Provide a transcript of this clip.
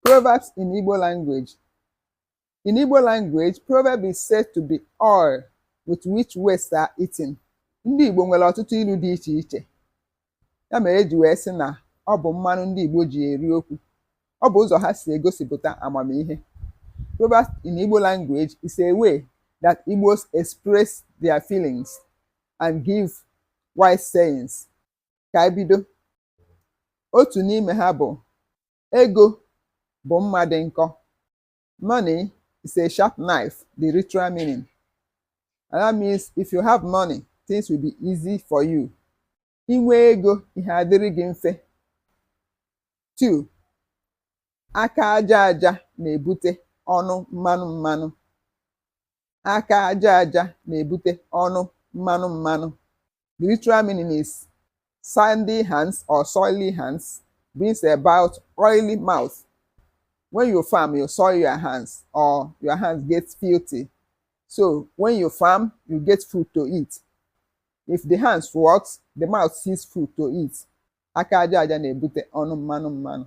Proverbs in Igbo language. In Igbo language, proverb is said to be oil with which waste are eaten. Ndị Igbo nwere ọtụtụ ilu dị iche iche. Ya mere eji wee sị na ọ bụ mmanụ ndị Igbo ji eri okwu. Ọ bụ ụzọ ha si egosipụta amamihe. Proverbs in Igbo language is a way that Igbos express their feelings and give wise sayings. Ka anyị bido. Otu n'ime ha bụ ego bụ mma dị nkọ. Money is a sharp knife, the literal meaning. And that means if you have money, things will be easy for you. I nwee ego, ihe adịrị gị mfe. 2. Aka aja aja na-ebute ọnụ mmanụ mmanụ. Aka aja aja na-ebute ọnụ mmanụ mmanụ. The literal meaning is sandy hands or soily hands brings about oily mouth. When you farm, you soil your hands or your hands get filthy. So when you farm, you get food to eat. If the hands works, the mouth sees food to eat. Aka aja aja na-ebute ọnụ mmanụ mmanụ.